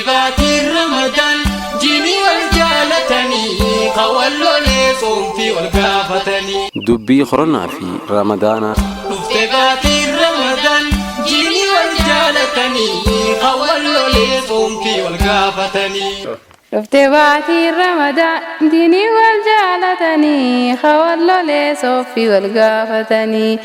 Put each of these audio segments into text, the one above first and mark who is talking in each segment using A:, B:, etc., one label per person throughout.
A: Dhuftee baatiin Ramadaan jiini wal jaalatanii ka wal lolee soomfii wal gaafatanii.
B: Dubbii koronaa fi Ramadaanaa.
A: Dhuftee baatiin Ramadaan jiini wal jaalatanii ka wal lolee soomfii wal gaafatanii.
C: Dhuftee baatiin Ramadaan diinii wal jaalatanii ka wal lolee sooffii wal gaafatanii.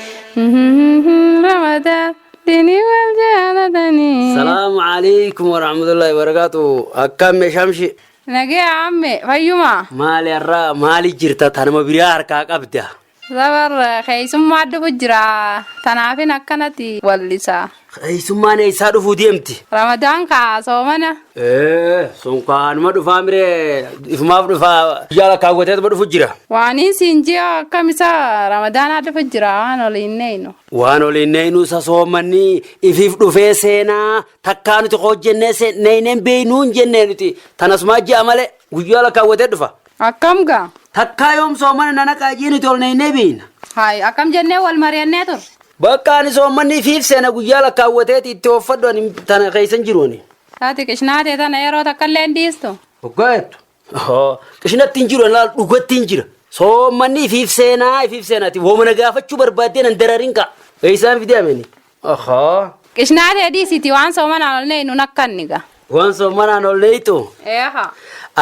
C: Ramadaan diinii wal jaalatanii.
D: Salaamu alaikum warahmatullahi wabarakatuh. Akkam meeshamshi?
C: Nagee amme fayyuma.
D: Maali har'a maali jirta tanuma biraa harkaa qabda?
C: Sabar keessummaa dhufu jira. Tanaafin akkanatti wallisa.
D: Keessummaan eessaa dhufuu deemti?
C: Ramadaan kaa soomana.
D: Ee, sun kaanuma dhufaa miree ifumaaf dhufaa guyyaa lakkaawwateetuma dhufu jira.
C: Waaniin siin ji'a akkam isa ramadaanaa dhufu jira waan oliin neeynu.
D: Waan oliin neeynu isa soomanni ifiif dhufee seenaa takkaa nuti hojjennee neeyneen beeynuu hin jennee nuti tanasumaa ji'a malee guyyaa lakkaawwatee dhufa.
C: Akkam gaa?
D: Takkaa yoom soomana nana qaajii nuti ol neeynee beeyna.
C: Hayi akkam jennee wal mari'annee turre.
D: Bakka ani soommanni ifiif seena guyyaa lakkaawwateeti itti ooffadhu ani tana keessan jiru ani.
C: Taati qishnaatee tana yeroo takka illee hin dhiistu.
D: Hoggaa jettu. Qishinatti hin jiru ani laal dhugatti hin jira. Soommanni ifiif seenaa ifiif seenaati. Wooma na gaafachuu barbaaddee nan dararin ka'a. Eessaan fidee ameni. Ahaa.
C: Qishnaatee dhiisiti waan soomanaan ol neeynu nakkanni gaa.
D: Waan soomanaan ol neeytu.
C: Eeha.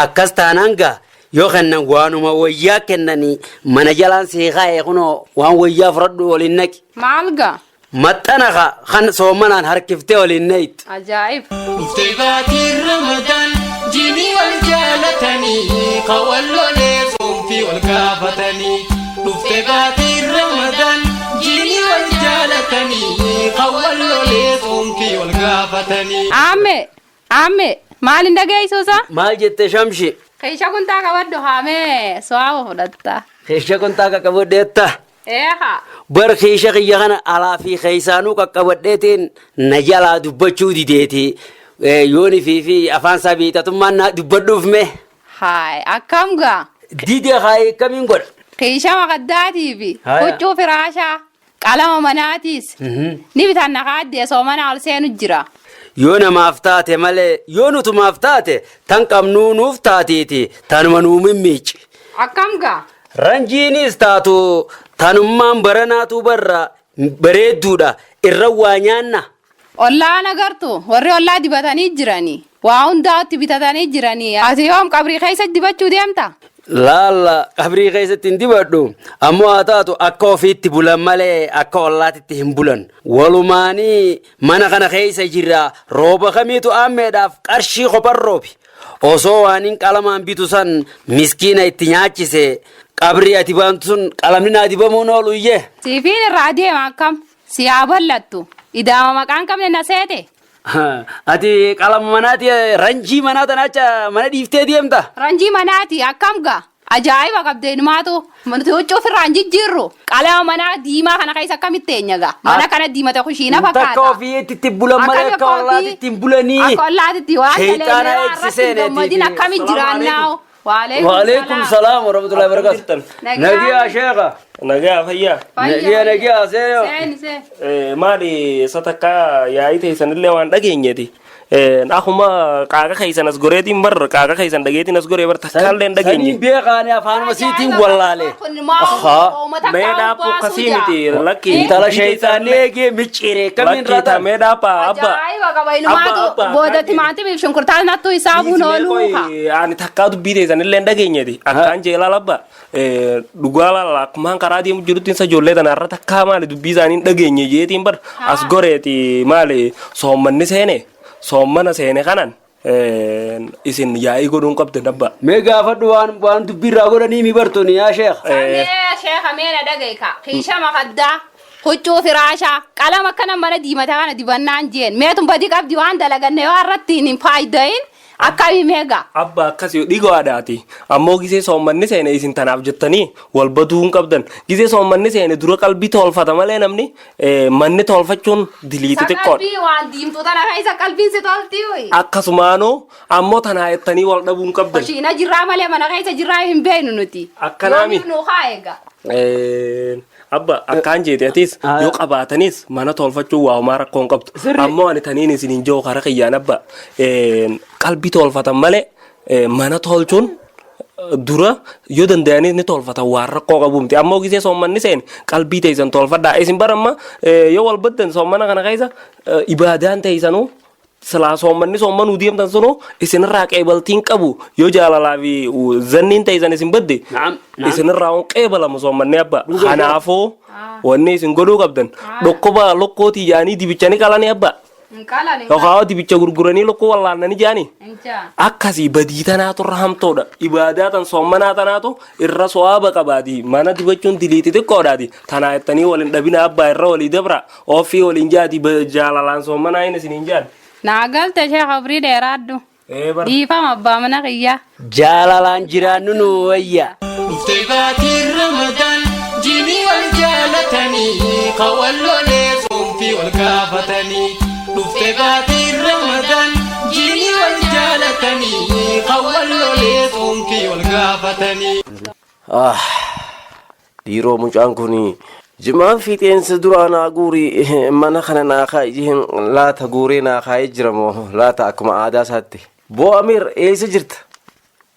D: Akkas taanaan gaa yoo kennan waanuma wayyaa kennanii mana jalaan sii kaa'e kunoo waan wayyaa fudhadhu waliin naqi.
C: Maal gaa?
D: Maxxana ka kan soomanaan harkiftee waliin neeytu.
C: Ajaa'ib.
A: Dhuftee baatiin Ramadaan jiini wal jaalatanii ka wal lolee soomfii wal gaafatanii. Dhuftee baatiin Ramadaan jiini wal jaalatanii ka wal lolee soomfii wal gaafatanii.
C: Amme amme maal hin dhageessuusa?
D: Maal jette shamshi?
C: Keesha kuntaa qabadhu haamee so'aa fudhatta.
D: Keesha kuntaa qaqqabadheetta.
C: Eeha.
D: Bar keesha kiyya kana alaa fi keessaanuu qaqqabadheetiin na jalaa dubbachuu dideeti. Yooni fi fi afaan isaa beektatummaan na dubbadhuuf mee.
C: Hayi akkam gaa?
D: Dide hayi akkamiin godha?
C: Keesha maqaddaatii fi
D: Haya.
C: huccuu firaashaa qalama manaatiis ni bitan na kaaddee soomana ol seenu jira.
D: Yoo namaaf taate malee yoo nutumaaf taate tan qabnuu nuuf taatiiti tanuma nuu mimmiici.
C: Akkam gaa?
D: Ranjiinis taatu tanummaan baranaatu barra bareedduudha irra waa nyaanna.
C: Ollaan agartu warri ollaa dibatanii jiranii waa hundaatti bitatanii jiranii ati yoom qabrii keessa dibachuu deemta?
D: Laalla qabrii keessatti hin dibadhu ammoo haa taatu akka ofiitti bulan malee akka ollaatitti hin bulan. Walumaanii mana kana keessa jirra rooba kamiitu aammeedhaaf qarshii kophan roobi. Osoo waan hin qalamaan bitu san miskiina itti nyaachise qabrii ati baantu sun qalamni naa dibamuun oolu iyyee.
C: Siifiin irraa deema akkam si haa bal'attu idaama maqaan qabne na seete.
D: Ati qalama manaati ranjii manaa tana acha mana dhiiftee deemta.
C: Ranjii manaati akkam gaa? Ajaa'iba qabdee inumaatu nuti huccuu ofirraa hin jijjiirru qalama manaa diimaa kana keessa akkamitti eenyga mana kana diimate kushiina
D: Takka
C: fakkaata.
D: ofiitti itti bulan malee akka ollaatitti hin bulanii.
C: Akka ollaatitti waan
D: Sheexaana
C: daleellee
D: eegsisee
C: irratti hin gammadin
D: neetiif.
C: akkami jiraannaa.
D: Waalaikum salaam warahmatullahi wabarakatuh. Nagiyaa sheekha.
E: Nagaa fayyaa.
D: Nagiyaa nagiyaa seenoo.
C: Seeni seeni.
E: Maali isa takka yaa'ii teessanillee waan dhageenyeeti. Akkuma qaaqa keessan as goreetiin bar qaaqa keessan dhageetiin as goree bar takkaallee hin dhageenye.
D: Saniin beekaani afaanuma siitiin wallaale.
E: Mee dhaabbu akkasii miti lakki.
D: Intala sheexaanni eegee micciiree kamiin
E: Lakki
D: raatan.
E: tamee dhaabba abba.
C: Ajaa'iba qaba inumaatu
E: Abba, abba,
C: booda
E: akkaan
C: timaatimiif shunkurtaan nattuu isaa buun ooluu ka.
E: Ani takkaa dubbii teessanillee hin dhageenyeeti. Akkaan jeelaa labba dhugaa laala akkumaan karaa deemu jirutti isa ijoollee tana irra takkaa maali dubbii isaanii hin dhageenye jeetiin bar as goreeti maali soommanni seene soommana seene kanan isin yaa'ii godhuun qabdan abba.
D: Mee gaafadhu waan waan dubbii irraa godhanii mi bartuuni yaa sheekha.
C: Samee sheekha mee na dhaga'i ka. Kiisha makaddaa huccuu firaashaa qalama akkana mana diimataa kana dibannaan jeen meetun badii qabdi waan dalaganne yoo irratti hin faayidayin akkamii meegaa.
E: Abba akkasii dhigaadhaati. Ammoo gisee soommanni seene isin tanaaf jettanii wal baduu hin qabdan. Gisee soommanni seene dura qalbii tolfata malee namni manni tolfachuun diliiti xiqqoodha.
C: Qalbii waan diimtuu tana keessa qalbiin si tolti hoyi.
E: Akkasumaanuu ammoo tanaa jettanii wal dhabuu hin qabdan.
C: Kushiina jirraa malee mana keessa jirraa hin beeknu nuti.
E: Akkanaami.
C: Yoomiif nu haa eega.
E: Abba akkaan jeete atis yoo qabaatanis mana tolfachuun waa homaa rakkoo hin qabdu.
D: Sirri.
E: Ammoo ani taniin isin hin jiru karaa kiyyaan abba. Qalbii tolfatan malee mana tolchuun dura yoo danda'anis ni tolfatan waan rakkoo qabu miti. Ammoo gisee soommanni seene qalbii teessan tolfadhaa. Isin bara amma yoo wal baddan soommana kana keessa ibaadaan teessanuu silaa soommanni soommanuu deemtan sunuu isinirraa qeebaltiin qabu yoo jaalalaa fi zanniin teessan isin badde
D: Naam, naam.
E: isinirraa hun qeebalamu soommanni abba. Kanaafuu wanni isin godhuu qabdan dhukkuba lukkootii jaanii dibichanii qalanii abba.
C: Hin qalan hin
E: Yookaan dibicha gurguranii lukkuu wallaannanii jaanii.
C: Hin jaan.
E: Akkasii badii tanaatu irra hamtuudha. Ibaadaa tan soommanaa tanaatu irra so'aaba qabaati. Mana dibachuun dilii xixiqqoodhaati. Tanaa jettanii waliin dhabina abbaa irra walii dabra. Ofii waliin jaati jaalalaan soommanaa hin isiniin jaan.
C: Naa galte sheekh abrii dheeraadhu.
E: Ee bar.
C: Dhiifama abbaa mana kiyyaa.
D: Jaalalaan jiraannu nu wayya.
A: Dhuftee baatiin Ramadaan jiini wal jaalatanii kan wal lolee soomfii wal gaafatanii. Dhuftee baatiin Ramadaan jiini wal jaalatanii kan wal lolee soomfii wal gaafatanii.
F: Ah, dhiiroo mucaan kun jimaan fiixeensa duraa naa guuri mana kana naa kaa'i jeen laata guuree naa kaa'ee jira moo laata akkuma aadaa isaatti. Boo Amiir eessa jirta?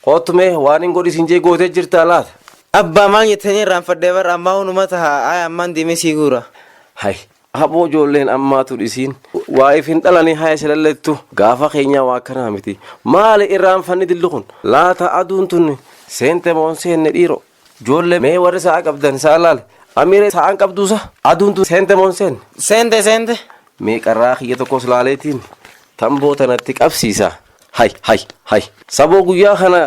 F: Koottu mee waan hin godhisin jee gootee jirtaa laata?
G: Abbaa maal jettanii irraanfadhee bar ammaa hunuma taha ay ammaan deemee sii guura.
F: Hay aboo ijoolleen ammaatu dhisiin waa'eef hin dhalanii haya silallettu gaafa keenyaa waa akkanaa miti. Maali irraanfanni dilli kun laata aduun tun seente moo hin seenne dhiiroo? Ijoollee mee warri sa'a qabdan sa'a laale. Amiiree sa'aan qabduusa aduun tun seente moo hin seenne?
G: Seente seente.
F: Mee qarraa kiyya tokkos laaleetiin tamboo tanatti qabsiisa. Hay hay hay. Saboo guyyaa kana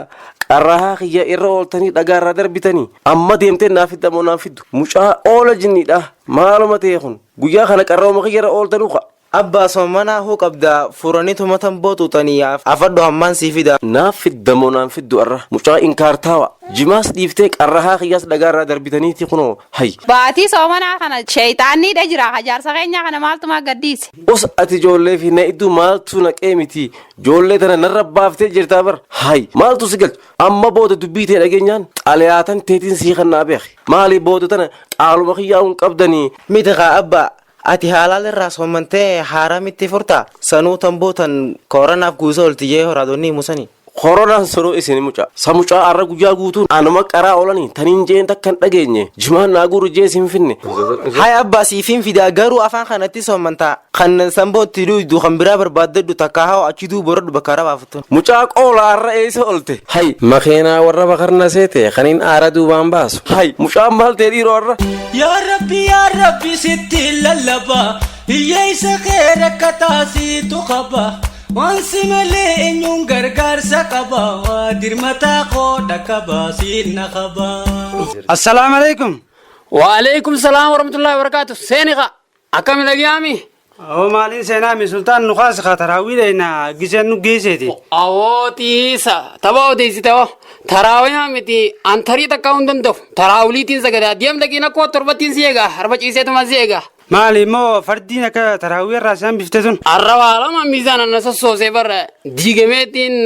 F: qarraa kiyya irra ooltanii dhagaa irraa darbitanii amma deemtee naa fidda moo naan fiddu? Mucaa oola jinniidha. Maaluma ta'e kun guyyaa kana qarrauma kiyya irra ooltanuu ka.
G: Abbaa soommanaa hoo qabda furanii tuma tamboo xuuxanii afadhu hammaan sii fida.
F: Naaf fidda moo naan fiddu arra mucaa inkaartaawa jimaas dhiiftee qarrahaa kiyyaas dhagaa irraa darbitaniiti kunoo hay.
C: Baatii soomanaa kana sheeyxaanni dha jira hajaarsa keenyaa kana maaltu maa gaddiise.
F: Os ati ijoollee fi na iddoo maaltu naqee miti ijoollee tana narra baaftee jirtaa bar hay maaltu si galchu amma booda dubbii tee dhageenyaan xalayaatan teetiin sii kan naa beeki maali booda tana qaaluma kiyyaa hin qabdanii.
G: Miti kaa abbaa ati haalaal irraa soommantee haaramitti furtaa sanuu tamboo tan kooranaaf guusa olti jee horaadonni himusanii.
F: Koronaan sonoo isin mucaa sa mucaa arra guyyaa guutuun anuma qaraa oolanii taniin jeen takka hin dhageenye jimaan naa guuru jee sin finne.
G: Hay abbaa siifin fidaa garuu afaan kanatti soommantaa kan sambootti duudu kan biraa barbaaddadhu takka haa achi duuba boradhu bakka rabaafattu.
F: Mucaa qoola arra eessa olte?
B: Hay makeenaa warra bakarna seete kaniin aara duubaan baasu.
F: Hay mucaan maal ta'e dhiiroo arra?
A: Yaa Rabbi yaa Rabbi sitti lallaba hiyyeessa kee rakkataa siitu qaba waan si malee eenyuun gargaarsa qaba dirmataa koo dhaqqaba siin na qaba.
H: Assalaamu alaikum.
D: Waalaikum salaam warahmatullahi wabarakatuh. Seeniqa akkami dhagyaami?
H: Oo maaliin seenaa mi sultaan nu kaas ka taraawiidha giseen nu geesseeti.
D: Awootiisa tapha odeessite hoo taraawinaa miti an tarii takka hin danda'u taraawuliitiin sagadaa deem dhaqiin akkoo torbattiin si eega harba ciiseetuma si eega.
H: Maali immoo fardiin akka taraawii irraa isaan bifte sun?
D: Arra waa lama miizaan anna sossoosee barra diigameetiin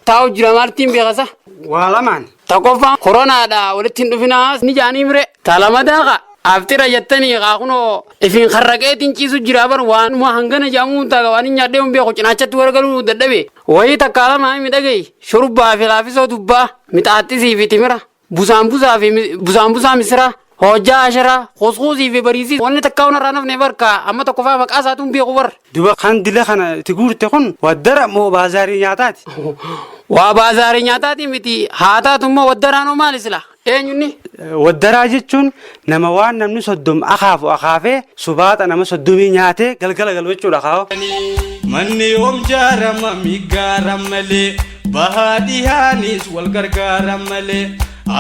D: taa'u jira maaltiin beekasa.
H: Waa lamaan.
D: Tokkoffaan koronaadha walitti hin dhufinaa ni jaanii mire talamadaa qa aftira jettanii kaa kunoo ifin karraqeetiin ciisu jira bar waan hangana jedhamuu ta'a waan hin nyaadhee hin beeku cinaachatti wargaluu dadhabe wayii takkaa lama himi dhagayi shurbaa fi laafisoo dubbaa mixaaxisii fi timira busaan busaa fi busaan busaa misira hojjaa asharaa kuskuusii fi bariisii wanni takkaa hunarraa nafne barka amma tokkoffaa maqaa isaatu hin beeku bar.
H: Duba kan dila kana itti guurte kun waddara moo baazaarii nyaataati?
D: Waa baazaarii nyaataati miti haa taatu immoo waddaraanoo maali sila eenyunni?
H: Waddaraa jechuun nama waan namni 30 akaafu akaafee subaaxa nama 30 nyaatee galgala galu jechuudha kaa'o.
A: Manni yoom jaarama migaara malee bahaa dhihaanis wal gargaara malee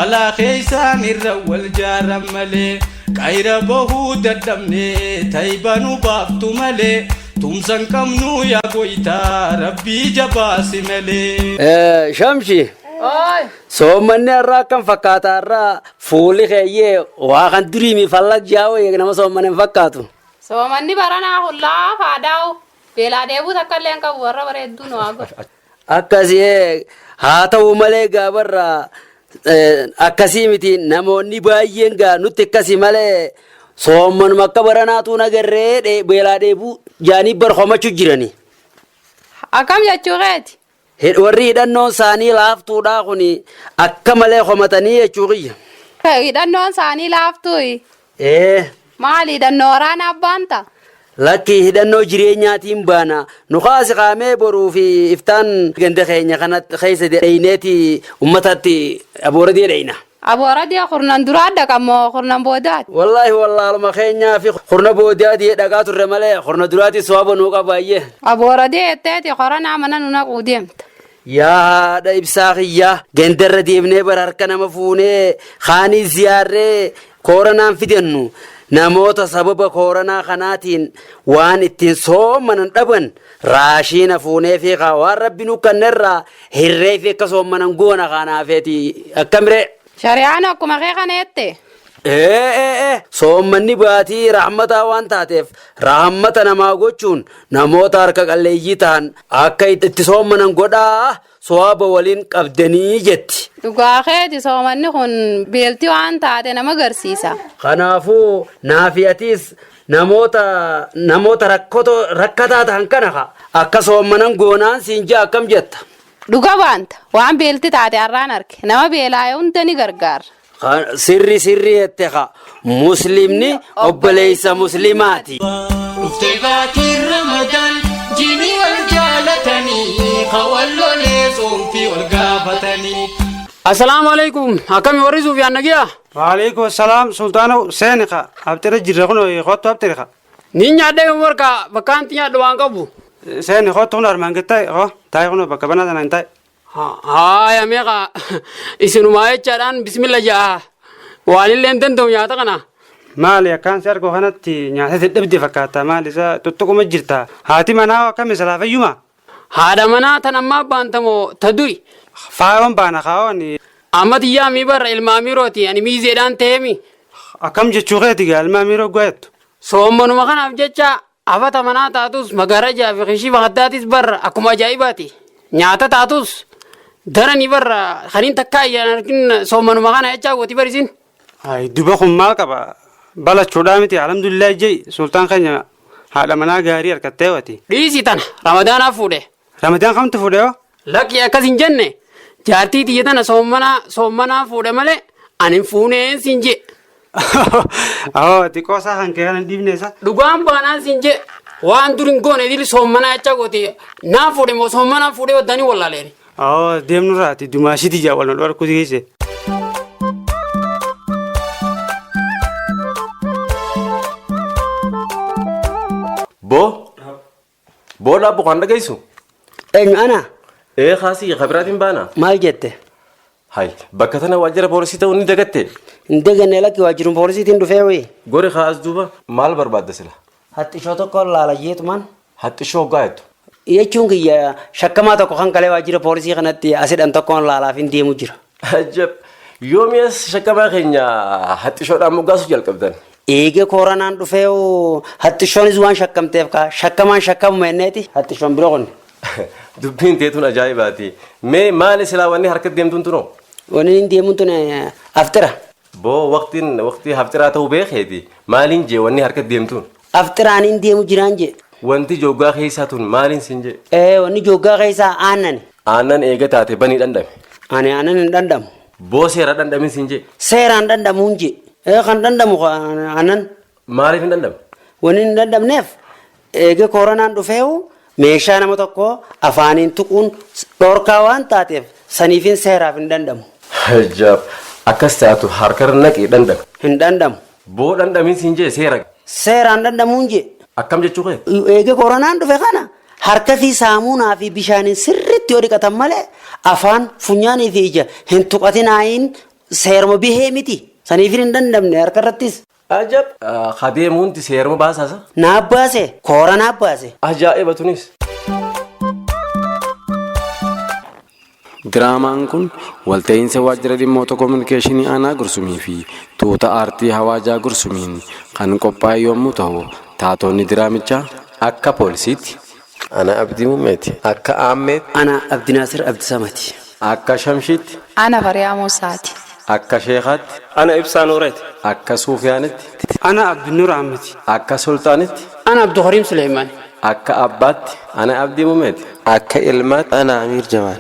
A: alaa keessaan irra wal jaara malee qayra bahuu dadhabne taybanuu baaftu malee tumsan qabnu yaa goytaa rabbii jabaasi malee.
D: Shamshi.
C: Oi.
D: Soommanni har'aa akkam fakkaata har'aa fuulli keeyyee waa kan duriimi fallag jaawee nama soommanni hin fakkaatu.
C: Soomanni baranaa hullaa faadaa'u beelaa deebuu takka illee hin qabu warra bareedduu nu haa godhu.
D: Akkasii haa ta'u malee gaabarra akkasii miti namoonni baay'een gaa nutti akkasii malee soommanuma akka baranaatu nagarree beelaa deebuu jaanii barhoomachuu jirani.
C: Akkam jechuu keeti?
D: Warri hidhannoon isaanii laaftuudhaa kun akka malee homatanii jechuu kiyya.
C: Hidhannoon isaanii laaftuuyi.
D: Ee.
C: Maali hidhannoo waraanaa baanta?
D: Lakki, hidhannoo jireenyaatiin baana. Nu kaasi qaamee boruu fi iftaan ganda keenya kanatti keessa dheyneeti uummatatti abooradee dheyna.
C: Abooradee kurnan duraa dhaqamoo kurnan boodaati?
D: Wallaahi wallaaluma keenyaa fi kurna boodaati dhaqaa turre malee kurna duraati soaba nuu qabaayyee.
C: Abooradee jetteeti koronaa mana nu naquu deemta.
D: Yaa haadha ibsaa kiyyaa, gandarra deemnee bara harka nama fuunee kaanii ziyaarree kooranaan fidannu, namoota sababa kooranaa kanaatiin waan ittiin soomanan dhaban raashiina fuunee fi waan rabbi nu kennerraa hirree fi akka soomanan goona kanaafeeti akkamiree.
C: Shari'aan akkuma kee kana jette.
D: Ee, soommanni baatii rahmataa waan taateef rahmata namaa gochuun namoota harka qalleeyyii ta'an akka itti soommanan godhaa, soaba waliin qabdanii jetti.
C: Dhugaa keeti, soomanni kun beeltii waan taate nama agarsiisa.
D: Kanaafuu naafi atis namoota rakkataa ta'an kana akka soommanan goonaan siin jaa, akkam jetta?
C: Dhuga baanta, waan beelti taate har'aan arge, nama beelaa'e hunda ni gargaara.
D: Sirri sirri jette haa, muslimni obboleessa muslimaati.
A: Dhuftee baatiin Ramadaan, jiini wal jaalatanii, kan lolee soomfii wal gaafatanii.
I: Assalaamu alaikum. Akkami warri Suufiyaan, nagiyaa?
H: Waalaikum salaam, Sultaana, seenika abtira jirra kun, kottu abtira.
I: Ni nyaadhee warka bakka anti nyaadhu waan qabu.
H: Seeni, kottu, kun armaan gad taa'e, hoo taa'e, kun bakka banaa sana hin taa'e.
I: Haaya, meeqa isinumaa jechaadhaan bismilla ja'a. Waan illee hin danda'u nyaata kana.
H: Maali, akkaan si argu kanatti nyaata dadhabde fakkaata, maali isa tuttuquma jirta? Haati manaa akkami, salaafayyuma?
I: Haadha manaa tan ammaa baantamoo ta duri?
H: Faayoon baana kaa'oon.
I: Amma xiyyaa mi barra ilma amirooti, ani miizeedhaan ta'eemi.
H: Akkam jechuu keeti gaa, ilma amiroo gaayattu?
I: Soommanuma kanaaf jecha afata manaa taatus, magarajaa fi kishii bahaddaatis barra akkuma ajaa'ibaati. Nyaata taatus daranii barra kaniin takkaa iyyaan argin soommanuma kana jechaa gooti barisin.
H: Ay, duba kun maal qaba? Balachuudhaa miti, alhamdulillah jei, sultaan keenya haadha manaa gaarii harkattee wati.
I: Dhiisii tana ramadaanaaf fuudhe.
H: Ramadaan kamtu fuudhe hoo?
I: Lakki, akkas hin jenne, jaartii tiyya tana soommanaa fuudhe malee ani hin fuuneen siin jee.
H: Awoo, xiqqoo isaa kan kee kana hin dhiifne isa.
I: Dhugaan baanaan siin jee, waan dur hin goone dili soommanaa jechaa gooti, naan fuudhe moo soommanaan fuudhee waddanii wallaaleen.
H: Awoo, deemnurraati dumaashiti jaa wal nu dhorku geesse.
F: Boo. Boo, dhaabbu kan dhageessu?
D: Eenyu, ana?
F: Ee, kaasii kabiraatiin baana.
D: Maal jette?
F: Hay, bakka tana waajjira poolisii ta'uu ni dagatte.
D: Hin daganne, lakki, waajjiruma poolisiitiin dhufee wayi.
F: Gori kaas, duuba maal barbaadda sila?
D: Haxxishoo tokko laala jeetumaan.
F: Haxxishoo gaayettu.
D: Jechuun kiyya shakkamaa tokko kan kalee waajjira poolisii kanatti asidhan tokkoon laalaaf hin deemu jira.
F: Ajab! Yoomi as shakkamaa keenya haxxishoodhaan moggaasuu jalqabdan?
D: Eegee kooranaan dhufee haxxishoonis waan shakkamteef kaa shakkamaan shakkamuma jenneeti haxxishoon bira qonne.
F: Dubbiin teetuun ajaa'ibaati. Mee maali silaa wanni harkatti deemtuun tunoo?
D: Wanni hin deemuun tun aftira.
F: Boo, waqtiin waqtii hafxiraa ta'uu beekeeti. Maaliin jee wanni harkatti deemtuun?
D: Afxiraan hin deemu jiraan jee.
F: Wanti jooggaa keessaa tun maaliin sin jee?
D: Ee, wanni jooggaa keessaa aannan.
F: Aannan eega taate banii dhandhame.
D: Ani aannan hin dhandhamu.
F: Boo, seera dhandhamin sin jee.
D: Seeraan dhandhamuun jee. Ee, kan dhandhamu aannan.
F: Maaliif hin dhandhamu?
D: Wanni hin dhandhamneef eega kooranaan dhufeewu meeshaa nama tokko afaaniin tuquun dhorkaa waan taateef saniifin seeraaf hin dhandhamu.
F: Ajaab! Akkas taatu harkarra naqii dhandhame.
D: Hin dhandhamu.
F: Boo, dhandhamin sin jee, seera.
D: Seeraan dhandhamuun jee.
F: Akkam jechuu kee?
D: Eega koronaan dhufe kana harka fi saamunaa fi bishaaniin sirriitti yoo dhiqatan malee afaan, funyaanii fi ija hin tuqatinaayin seeruma bihee miti. Saniifin hin dhandhamne harka irrattis.
F: Ajab! Kadeemuunti seeruma baasaasa?
D: Naaf baase, koora naaf baase.
F: Ajaa'iba tunis.
B: Diraamaan kun walta'iinsa waajjira dhimmoota koominikeeshinii aanaa Gursumii fi tuuta aartii hawaajaa Gursumiin kan qophaa'e yommuu ta'u, taatonni diraamichaa akka poolisiitti
F: Ana Abdii Muummeeti. Akka Aammeetti.
D: Ana Abdinaasir Abdisamati.
F: Akka Shamshiitti.
C: Ana Fariyaa Muusaati.
F: Akka Sheekaatti.
E: Ana Ibsaa Nuureeti.
F: Akka Suufiyaanitti.
H: Ana Abdinur Ahmedi.
F: Akka Sultaanitti.
I: Ana Abdukariim Suleemaan.
B: Akka abbaatti ana Abdii Mumeeti.
G: Akka ilmaatti ana Amiir Jamaal.